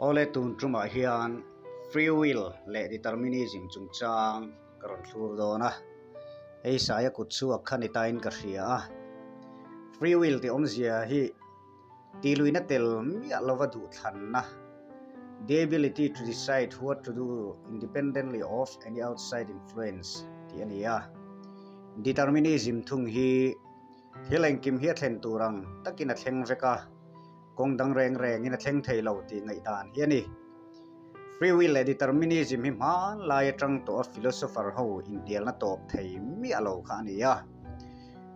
Awle tun tumah hian free will leh determinism chungchang ka rawn thlur dawn a, hei saia kut chhuak kha ni tain ka hria a. Free will tih awmzia hi tihluihna tel miah lova duhthlanna, the ability to decide what to do independently of any outside influence tih a ni a. Determinism thung hi thil engkim hi a thlen tur ang takin a thleng vek a, kawng dang reng rengin a thleng thei lo tih ngaihdan hi a ni. Free will leh determinism hi hmanlai atang tawh a philosopher ho inhnialna tawp thei miah lo kha a ni a.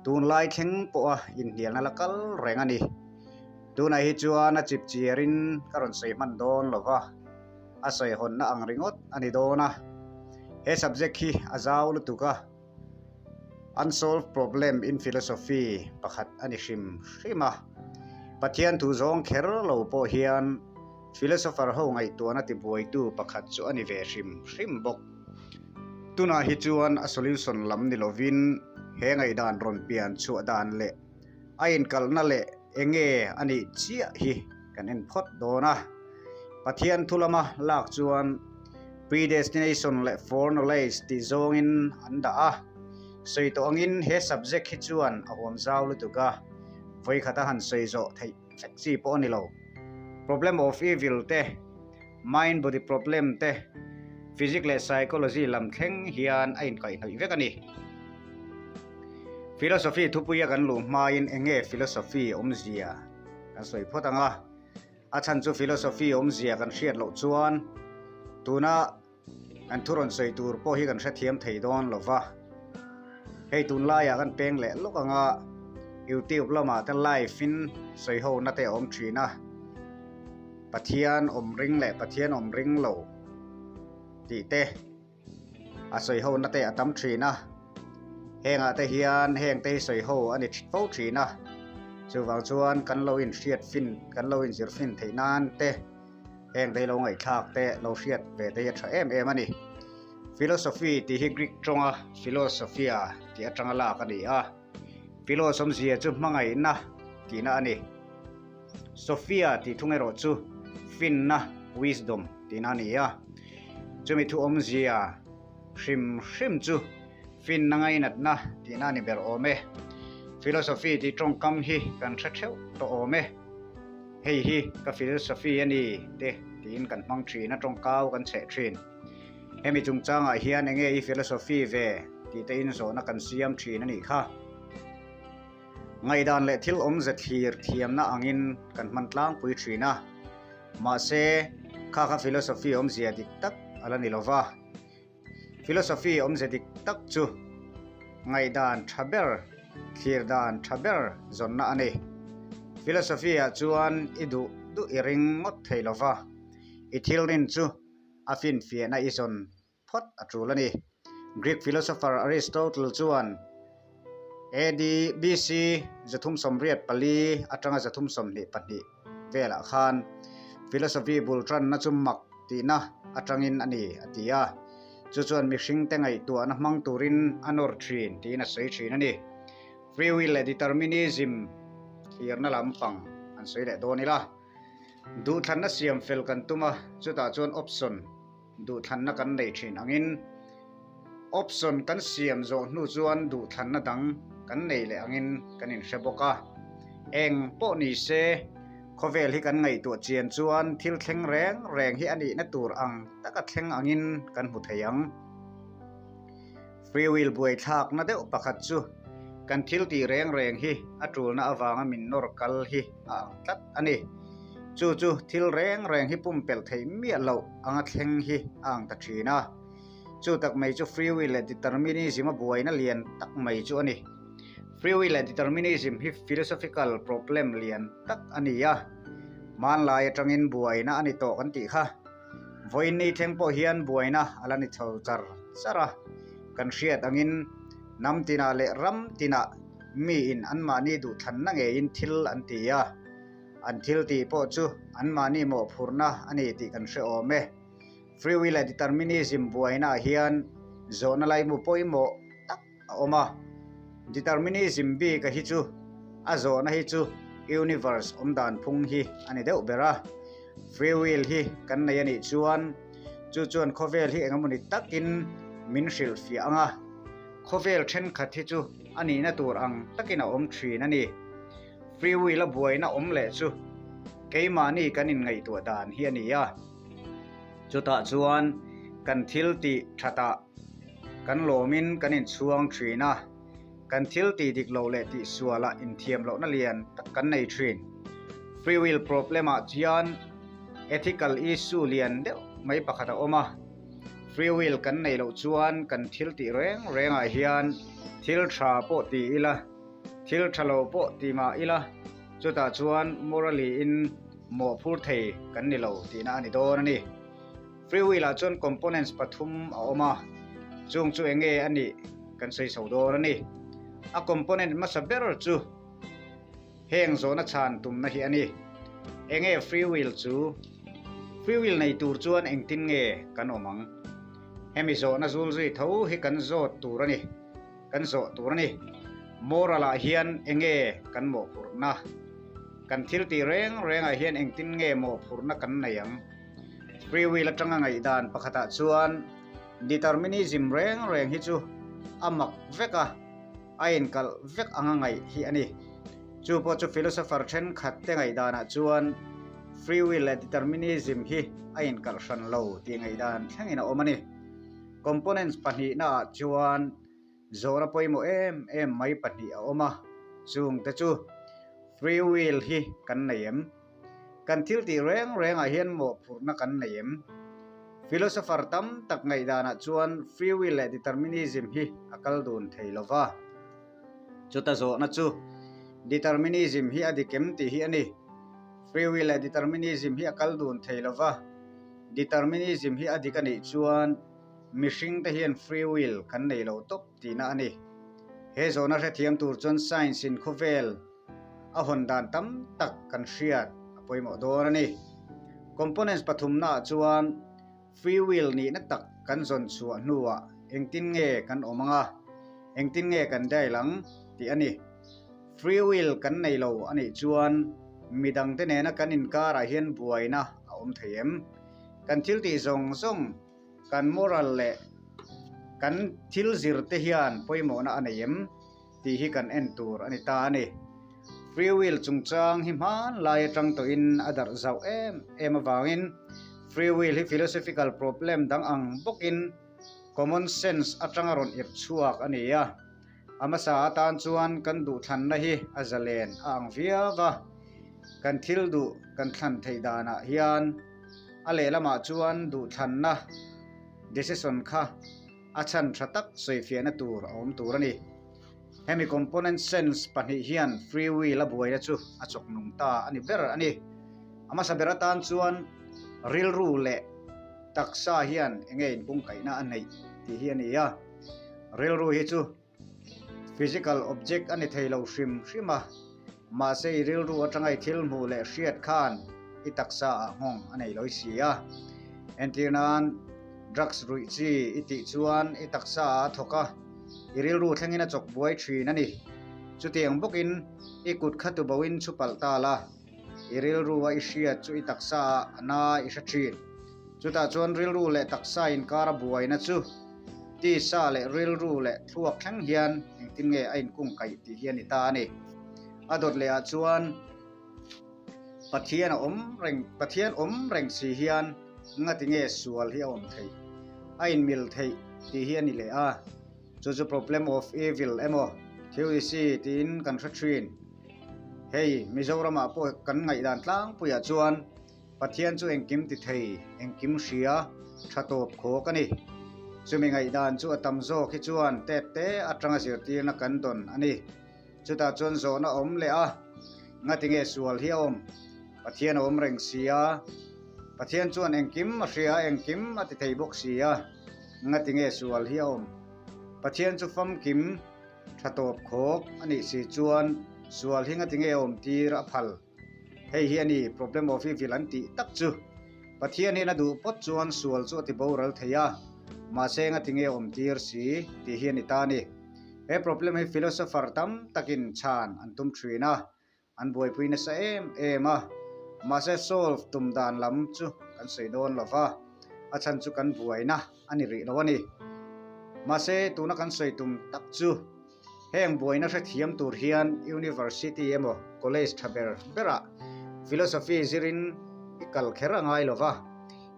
Tunlai thleng pawha inhnialna la kal reng a ni. Tunah hi chuan a chip chiarin ka rawn sawi hman dawn lo va, a sawi hawnna ang ringawt a ni dawn a. He subject hi a zau lutuk a. Unsolved problem in philosophy pakhat a ni hrim hrim a. Pathian thu zawng kher lo pawh hian philosopher ho ngaihtuahna tibuaitu pakhat chu a ni ve hrim hrim bawk. Tunah hi chuan a solution lam ni lovin he ngaihdan rawn pian chhuah dan leh a inkalhna leh enge a nih chiah hi kan en phawt dawn a. Pathian thu lama lak chuan predestination leh foreknowledge tih zawngin an dah a. Sawi tawh angin he subject hi chuan a huam zau lutuk a, vawikhat a han sawi zawh theih vek chi pawh a ni lo. Problem of evil te, mind body problem te, physics leh psychology lam thleng hian a inkaihhnawih vek a ni. Philosophy thupuia kan luh hmain eng nge philosophy awmzia kan sawi phawt ang a, a chhan chu philosophy awmzia kan hriat loh chuan tuna kan thu rawn sawi tur pawh hi kan hrethiam thei dawn lo va. Hei tunlaiah kan peng leh lawk ang a, YouTube lamah te live in sawi ho na te a awm thin a, Pathian awm ring leh Pathian awm ring lo tih te, A sawi ho na te a tam thin a, hengah te hian heng te hi sawi ho a ni fo thin a, chuvang chuan kan lo inhriat fin, kan lo inzir fin theih nan te heng te hi lo ngaihthlak te, lo hriat ve te hi a tha em em a ni. Philosophy tih hi Greek tawnga philosophia tih atanga lak a ni a, philos awmzia chu hmangaihna tihna a ni. Sophia tih thung erawh chu finna, wisdom, tihna a ni a. Chumi thu awmzia hrim hrim chu finna ngainatna tihna a ni ber awm e. Philosophy tih tawngkam hi kan hre theuh tawh awm e. Hei hi ka philosophy a ni te tiin kan hmang thin a, tawngkau kan chheh thin. Hemi chungchangah hian enge i philosophy ve tih te inzawhna kan siam thin a nih kha. Ngaihdan leh thil awmze thlir thiamna angin kan hman tlangpui thin a, mahse kha kha philosophy awmzia dik tak a la ni lo va. Philosophy awmze dik tak chu ngaihdan tha ber, thlir dan tha ber zawnna a ni. Philosophy ah chuan i duh duh i ring ngawt thei lo va, i thil rin chu a finfiahna i zawn phawt a tul a ni. Greek philosopher Aristotle chuan AD BC 384 atanga 322 velah khan philosophy bul tanna chu mak tihna atangin a ni a ti a, chu chuan mihringte ngaihtuahna hmang turin a nawr thin tiin a sawi thin a ni. Free will leh determinism thlirna lampang an sawi leh dawn ila. Duhthlanna siam fel kan tum a, chutah chuan option Duhthlanna kan nei thin angin option kan siam zawh hnu chuan duhthlanna dang kan nei leh angin kan inhre bawk a. Eng pawh ni se, khawvel hi kan ngaihtuah chian chuan thil thleng reng reng hi a nihna tur ang taka thleng angin kan hmu thei ang. Free will buaithlakna deuh pakhat chu kan thil tih reng reng hi a tulna avanga min nawr kal hi a ang tlat a ni. Chu chu thil reng reng hi pumpelh theih miah loh anga thleng hi a ang ta thin a. Chu tak mai chu free will leh determinism a buaina lian tak mai chu a ni. Free will leh determinism hi philosophical problem lian tak a ni a, hmanlai atangin buaina a ni tawh kan tih kha. Vawiin ni thleng pawh hian buaina a la ni chho char char a, kan hriat angin hnam tinah leh ram tinah miin anmahni duhthlanna ngeiin thil an ti a, an thil tih pawh chu anmahni mawhphurhna a ni tih kan hre awm e. Free will leh determinism buainaah hian zawhna laimu pawimawh tak a awm a, determinism bika hi chu a zawhna hi chu universe awmdan phung hi a ni deuh ber a. Free will hi kan nei a nih chuan chu chuan khawvel hi engemawni takin min hrilhfiah ang a, khawvel thenkhat hi chu a nihna tur ang takin a awm thin a ni. Free will a buaina awm leh chu keimahni kan inngaihtuah dan hi a ni a. Chutah chuan kan thil tih thatah kan lawmin kan inchhuang thin a, kan thil tih dik loh leh tihsualah inthiam lohna lian tak kan nei thin. Free will problem ah chuan ethical issue lian deuh mai pakhat a awm a, free will kan neih loh chuan kan thil tih reng rengah hian thil tha pawh ti ila, Thil tha lo pawh ti mah ila, chutah chuan morally in mawhphur thei kan ni lo tihna a ni dawn a ni. Free will ah chuan components pathum a awm a, chung chu enge a nih kan sawi chho dawn a ni. A component hmasa ber chu heng zawhna chhan tumna hi a ni. Enge free will chu? Free will nei tur chuan engtin nge kan awm ang? Hemi zawhna zul zui tho hi kan zawt tur a ni. Kan zawh tur a ni. Moral ah hian enge kan mawhphurhna? Kan thil tih reng rengah hian engtin nge mawhphurhna kan nei ang? Free will atanga ngaihdan pakhatah chuan determinism reng reng hi chu a mak vek a, a inkalh vek anga ngaih hi a ni. Chu pawh chu philosopher thenkhat te ngaihdanah chuan free will leh determinism hi a inkalh hran lo tih ngaihdan thlengin a awm a ni. Components pahnihnaah chuan zawhna pawimawh em em mai pahnih a awm a, chungte chu Free will hi kan nei em? Kan thil tih reng rengah hian mawhphurhna kan nei em? Philosopher tam tak ngaihdanah chuan free will leh determinism hi a kal dun thei lo va. Chuta zawhna chu determinism hi a dik em tih hi a ni. Free will leh determinism hi a kal dun thei lo va. Determinism hi a dik a nih chuan mihring te hian free will kan nei lo tawp tihna a ni. He zawhna hrethiam tur chuan science in khawvel a hawn dan tam tak kan hriat a pawimawh dawn a ni. Components pathumnaah chuan free will nihna tak kan zawn chhuah hnuah engtin nge kan awm ang a, engtin nge kan dail ang tih a ni. Free will kan nei lo a nih chuan midangte nena kan inkarah hian buaina a awm thei em? Kan thil tih zawng zawng, kan moral leh kan thil zir te hian pawimawhna a nei em tih hi kan en tur a ni ta a ni. Free will chungchang hi hmanlai atang tawhin a darh zauh em em avangin free will hi philosophical problem dang ang bawkin common sense atanga rawn irh chhuak a ni a. A hmasa atan chuan kan duhthlanna hi a zalen a ang viau va, kan thil duh kan thlan theih danah hian a lehlamah chuan duhthlanna decision kha a chhan tha tak sawifiahna tur a awm tur a ni. Hemi component sense pahnih hian free will a buaina chu a chawk nung ta a ni ber a ni. A hmasa ber atan chuan rilru leh taksa hian enge inbungkaihna a neih tih hi a ni a. Rilru hi chu physical object a ni thei lo hrim hrim a, mahse i rilru atanga i thil hmuh leh hriat khan i taksa ah nghawng a nei lawih si a. Entir nan drugs ruih chi i tih chuan i taksa ah a thawk a, i rilru thlengin a chawk buai thin a ni. Chutiang bawkin i kut kha tuboin chhu palh ta la. I rilru a i hriat chu i taksa ah a na i hre thin. Chutah chuan rilru leh taksa inkar a buaina chu tisa leh rilru leh thluak thleng hian engtin nge a inkung kaih tih hi a ni ta a ni. A dawt leh ah chuan Pathian a awm reng Pathian awm reng si hian ngati nge sual hi a awm theih a inmil theih tih hi a ni leh a. Chu chu problem of evil emaw theodicy tiin kan hre thin. Hei, Mizoramah pawh kan ngaihdan tlangpuiah chuan Pathian chu engkim ti thei, engkim hria, tha tawp khawk a ni. Chumi ngaihdan chu a tam zawk hi chuan tep te atanga zirtirna kan dawn a ni. Chutah chuan zawhna awm leh a, ngatinge sual hi a awm? Pathian a awm reng si a, Pathian chuan engkim a hria, engkim a ti thei bawk si a, ngatinge sual hi a awm? Pathian chu famkim. Tha tawp khawk a nih si chuan sual hi ngatinge awm tir a phal. Hei hi a ni problem of evil an tih tak chu. Pathian hian a duh pawt chuan sual chu a ti boral thei a, mahse ngatinge awm tir si tih hi a ni ta a ni. He problem hi philosopher tam takin chhan an tum thin a, An buaipui nasa em em a. Mahse solve tum dan lam chu kan sawi dawn lo va, a chhan chu kan buaina a ni rih lo a ni. Mahse tuna kan sawi tum tak chu heng buaina hrethiam tur hian University emaw College tha ber berah Philosophy zirin i kal kher a ngai lo va,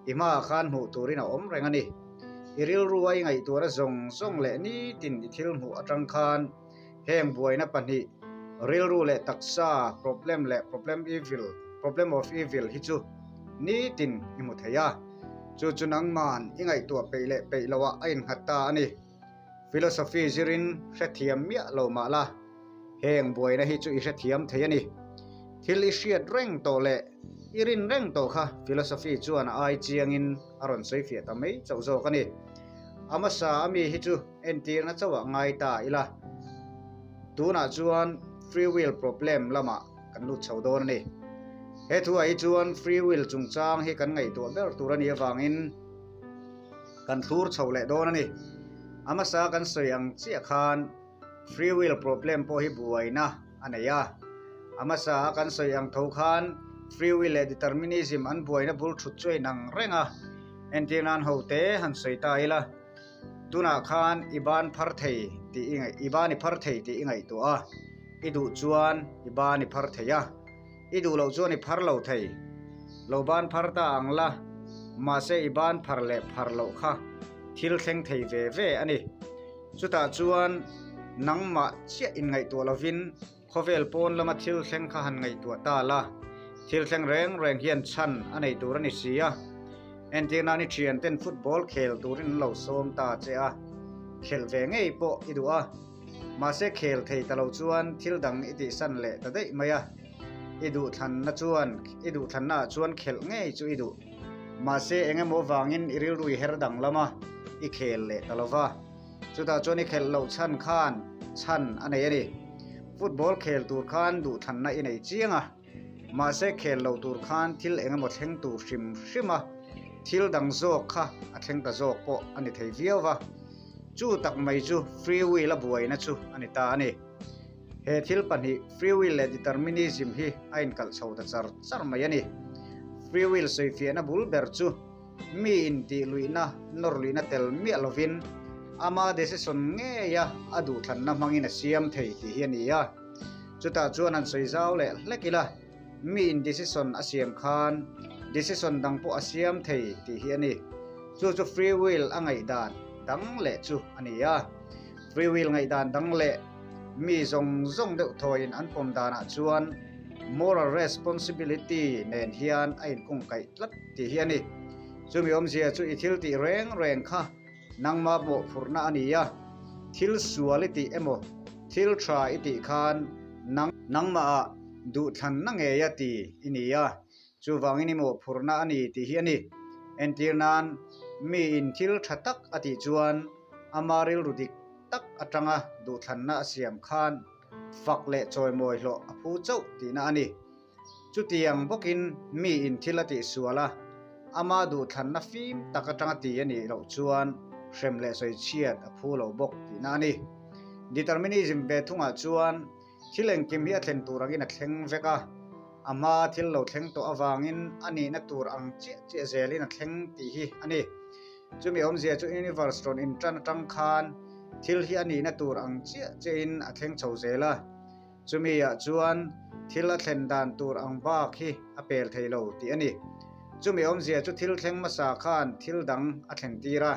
i hmaah khan hmuh turin a awm reng a ni. I rilru a i ngaihtuahna zawng zawng leh nitin i thil hmuh atang khan heng buaina pahnih, rilru leh taksa problem leh problem evil, problem of evil, hi chu nitin i hmu thei a. Chu chu nangman i ngaihtuah peih leh peih loah a innghat ta a ni. Philosophy zirin hrethiam miah lo mah la, heng buaina hi chu i hrethiam thei a ni. Thil i hriat reng tawh leh i rin reng tawh kha philosophy chuan a ai chiangin a rawn sawi fiah ta mai chauh zawk a ni. A hmasa a mi hi chu entirna chauhah ngai ta ila, tunah chuan free will problem lamah kan lut chho dawn a ni. He thuah hi chuan free will chungchang hi kan ngaihtuah ber tur a nih avangin, Kan thlur chho leh dawn a ni. A hmasa kan sawi ang chiah khan free will problem pawh hi buaina a nei a. A hmasa a kan sawi ang tho khan free will leh determinism an buaina bul thut chu a inang reng a. Entir nan ho te han sawi ta ila, tunah khan i ban phar thei tih i ngaih, i ban i phar thei tih i ngaihtuah a, i duh chuan i ban i phar thei a. I duh loh chuan i phar lo thei. Lo ban phar ta ang la, mahse i ban phar leh phar loh kha thil thleng thei ve ve a ni. Chutah chuan nangmah chiah inngaihtuah lovin khawvel pawn lama thil thleng kha han ngaihtuah ta la, thil thleng reng reng hian chhan a nei tur a ni si a. Entir nan i thianten football khel turin an lo sawm ta che a, khelh ve ngei pawh i duh a. Mahse khel thei ta lo chuan thil dang i tihsan leh ta daih mai a, i duhthlanna chuan i duhthlanna ah chuan khelh ngei chu i duh. Mahse eng emaw vangin i rilru i her danglam a, i khel leh ta lo va. Chutah chuan i khelh loh chhan khan chhan a nei a ni. Football khel tur khan duhthlanna i nei chiang a, mahse khel lo tur khan thil eng emaw thleng tur hrim hrim a, thil dang zawk kha a thleng ta zawk pawh a ni thei viau va. Chu tak mai chu free will a buaina chu a ni ta a ni. He thil pahnih, free will leh determinism hi a inkalh chho ta char char mai a ni. Free will sawifiahna bul ber chu mi intih luihna, nawr luihna tel miah lovin ama decision ngeia a duhthlanna hmangin a siam thei tih hi a ni a. Chutah chuan han sawi zau leh hlek ila, Mi in decision a siam khan decision dang pawh a siam thei tih hi a ni. Chu chu free will a ngaihdan dang leh chu a ni a. Free will ngaihdan dang leh mi zawng zawng deuh thawiin an pawm danah chuan moral responsibility nen hian a inkungkaih tlat tih hi a ni. Chumi awmzia chu i thil tih reng reng kha Nangmah mawhphurhna a ni a, thil sual i tih emaw thil tha i tih khan nang nangmahah duhthlanna ngei a ti i ni a, chuvangin i mawhphurhna a ni tih hi a ni. Entir nan, miin thil tha tak a tih chuan ama rilru dik tak atanga duhthlanna a siam khan fak leh chawimawi hlawh a phu chauh tihna a ni. Chutiang bawkin miin thil a tihsual a, ama duhthlanna fim tak atanga ti a nih loh chuan hrem leh sawichhiat a phu lo bawk tihna a ni. Determinism ve thungah chuan thil engkim hi a thlen tur angin a thleng vek a, a hmaa thil lo thleng tawh avangin a nihna tur ang chiah chiah zelin a thleng tih hi a ni. Chumi awmzia chu universe rawn intan atang khan thil hi a nihna tur ang chiah chiahin a thleng chho zel a. Chumi ah chuan thil a thlen dan tur ang bak hi a pel thei lo tih a ni. Chumi awmzia chu thil thleng hmasa khan thil dang a thlen tir a,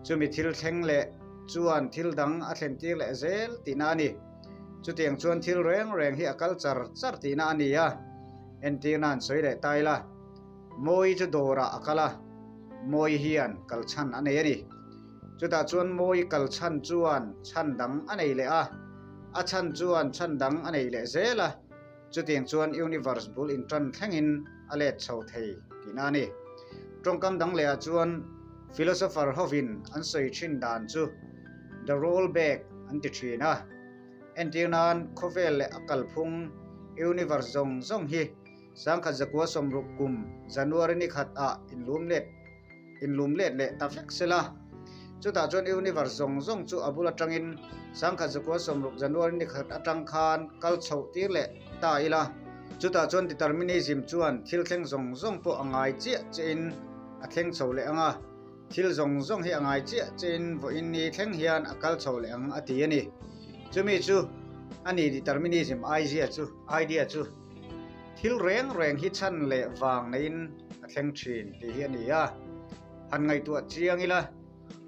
chumi thil thleng leh chuan thil dang a thlen tir leh zel tihna a ni. Chutiang chuan thil reng reng hi a kal char char tihna a ni a, entirna an sawi leh ta ila, Mawi chu dawrah a kal a, Mawi hian kal chhan a nei a ni. Chutah chuan Mawi kal chhan chuan chhan dang a nei leh a, a chhan chuan chhan dang a nei leh zel a, chutiang chuan universe bul intan thlengin a let chho thei tihna a ni. Tawngkam dang lehah chuan philosopher hovin an sawi thin dan chu the roll back an ti thin a, entir nan khawvel leh a kalphung universe zawng zawng hi Sangkhat zakua sawmruk kum January ni khat ah inlum let inlum let leh ta vek sela. Chutah chuan universe zawng zawng chu a bul atangin sangkhat zakua sawmruk January ni khat atang khan kal chhoh tir leh ta ila. Chutah chuan determinism chuan thil thleng zawng zawng pawh a ngai chiah chiahin a thleng chho leh ang a, thil zawng zawng hi a ngai chiah chiahin vawiin ni thleng hian a kal chho leh ang a ti a ni. Chumi chu a ni determinism idea chu idea chu thil reng reng hi chhan leh vang neiin a thleng thin tih hi a ni a. Han ngaihtuah chiang ila.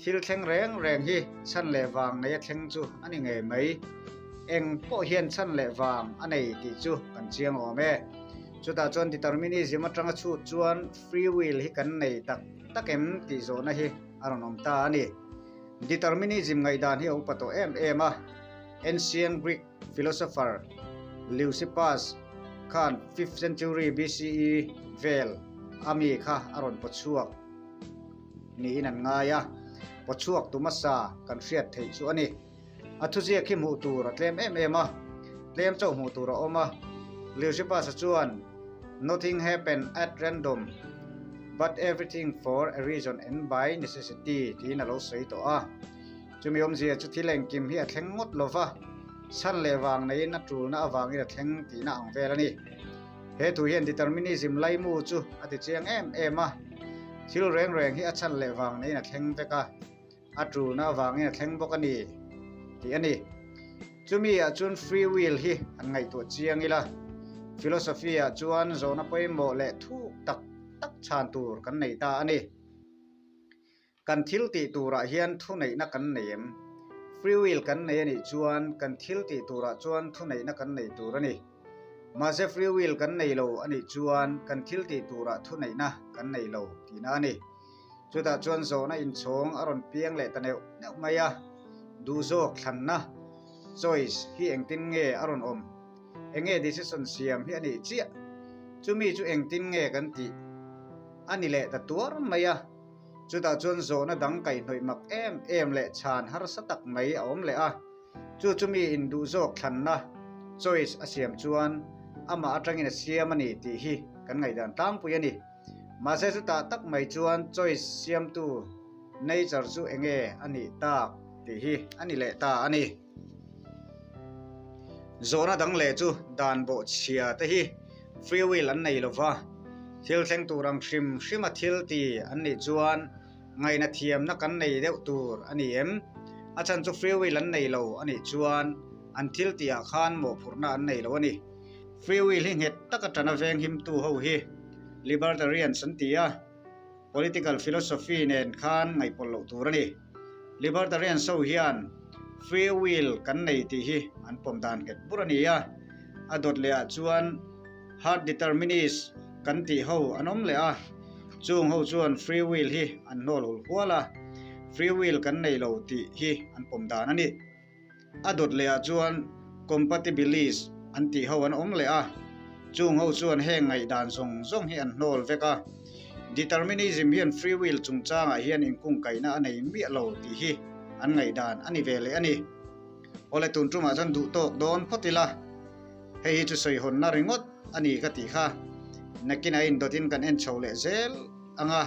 Thil thleng reng reng hi chhan leh vang nei a thleng chu a ni ngei mai. Eng pawh hian chhan leh vang a nei tih chu kan chiang awm e. Chutah chuan determinism atanga chhut chuan free will hi kan nei tak tak em tih zawhna hi a rawn awm ta a ni. Determinism ngaihdan hi a upa tawh em em a. Ancient Greek philosopher Leucippus khan fifth century BCE vel a mi kha a rawn pawchhuak. niin an ngai a, pawchhuak tu hmasa kan hriat theih chu a ni. A thuziak hi hmuh tur a tlem em em a, tlem chauh hmuh tur a awm a. Leucippus-a chuan, Nothing happen at random, but everything for a reason and by necessity tiin a lo sawi tawh a. Chumi awmzia chu thil engkim hi a thleng ngawt lo va, chhan leh vang neiin a tulna avangin a thleng tihna ang vel a ni. He thu hian determinism laimu chu a ti chiang em em a, thil reng reng hi a chhan leh vang neiin a thleng vek a, a tulna avangin a thleng bawk a ni tih a ni. Chumi ah chuan free will hi han ngaihtuah chiang ila, philosophy ah chuan zawhna pawimawh leh thuk tak tak chhan tur kan nei ta a ni. Kan thil tih turah hian thuneihna kan nei em? Free will kan nei a nih chuan kan thil tih turah chuan thuneihna kan nei tur a ni. Mahse free will kan nei lo a nih chuan kan thil tih turah thuneihna kan nei lo tihna a ni. Chutah chuan zawhna inchhawng a rawn piang leh ta neuh neuh mai a, duhzawk thlanna, choice, hi engtin nge a rawn awm? Enge decision siam hi a nih chiah? Chumi chu engtin nge kan tih a ni leh ta tuar mai a. Chutah chuan zawhna dang kaihhnawih mak em em leh chhan harsa tak mai a awm leh a, chu chu mi induh zawk thlanna, choice, a siam chuan amah atangin a siam a ni tih hi kan ngaihdan tlangpui a ni. Mahse chutah tak mai chuan choice siamtu nature chu enge a nih tak tih hi a ni leh ta a ni. Zawhna dang leh chu dan bawhchhia te hi free will an nei lova, thil thleng tur ang hrim hrim a thil ti an nih chuan ngaihna thiamna kan nei deuh tur a ni em? A chhan chu free will an nei lo a nih chuan an thil tih ah khan mawhphurhna an nei lo a ni. Free will hi nghet taka tana venghimtu ho hi Libertarians an ti a. Political philosophy nen khan ngaihpawlh loh tur a ni. Libertarians ho hian free will kan nei tih hi an pawm dan nghet bur a ni a. A dawt leh ah chuan hard determinist kan tih ho an awm leh a. Chung ho chuan free will hi an hnawl hul hual a, free will kan nei lo tih hi an pawm dan a ni. A dawt leh ah chuan compatibilist an tih ho an awm leh a, chung ho chuan heng ngaihdan zawng zawng hi an hnawl vek a. Determinism hian free will chungchangah hian inkungkaihna a nei miah lo tih hi an ngaihdan a ni ve leh a ni. Awle tun tumah chuan duh tawk dawn phawt ila, hei hi chu sawihawnna ringawt a ni ka tih kha. Nakin a indawtin kan en chho leh zel ang a,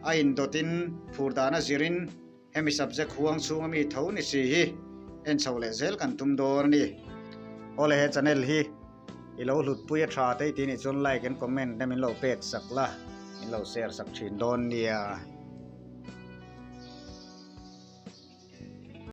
a indawtin phur dana zirin, Hemi subject huang chhunga mi tho ni si hi en chho leh zel kan tum dawn a ni. Awle he channel hi i lo hlut pui a tha te i tih nih chuan like and comment te min lo pek sak la, min lo share sak thin dawn nia.